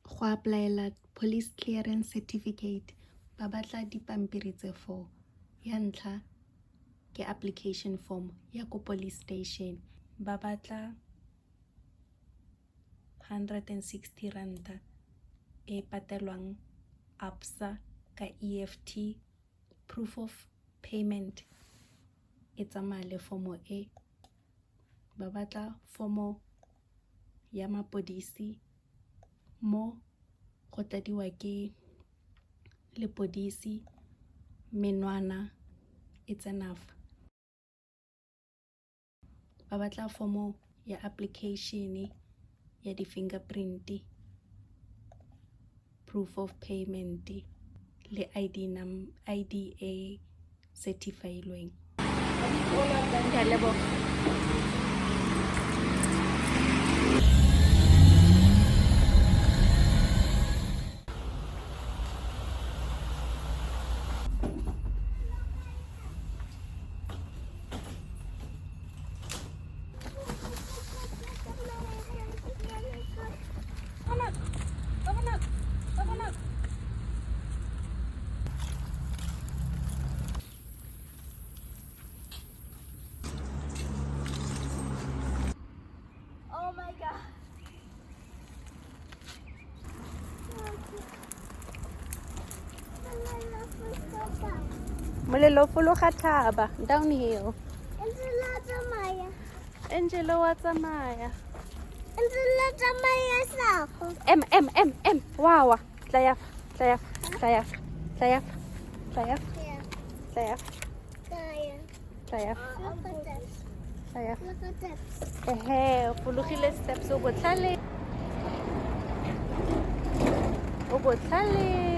Go apply-ela police clearance certificate ba batla dipampiri tse 4. Ya ntlha ke application form ya ko police station, ba batla 160 ranta e patelwang ABSA ka EFT. Proof of payment e tsamaya le fomo e. Ba batla fomo ya mapodisi mo go tladiwa ke lepodisi, menwana e tsena fa. Ba batla fomo ya application ya di-fingerprint, proof of payment le ID e certifilweng. Ke a leboga. Oh my God. Molelo fologa thaba downhill. Angela tsamaya. Angelo wa tsamaya. Angela tsamaya sago. M M M M wawa tla ya fa tla ya fa tla ya fa tla ya fa tla ya fa tla ya fa tla ya fa tla ya fa. Ehe, o fologile steps, o botlhale, o botlhale.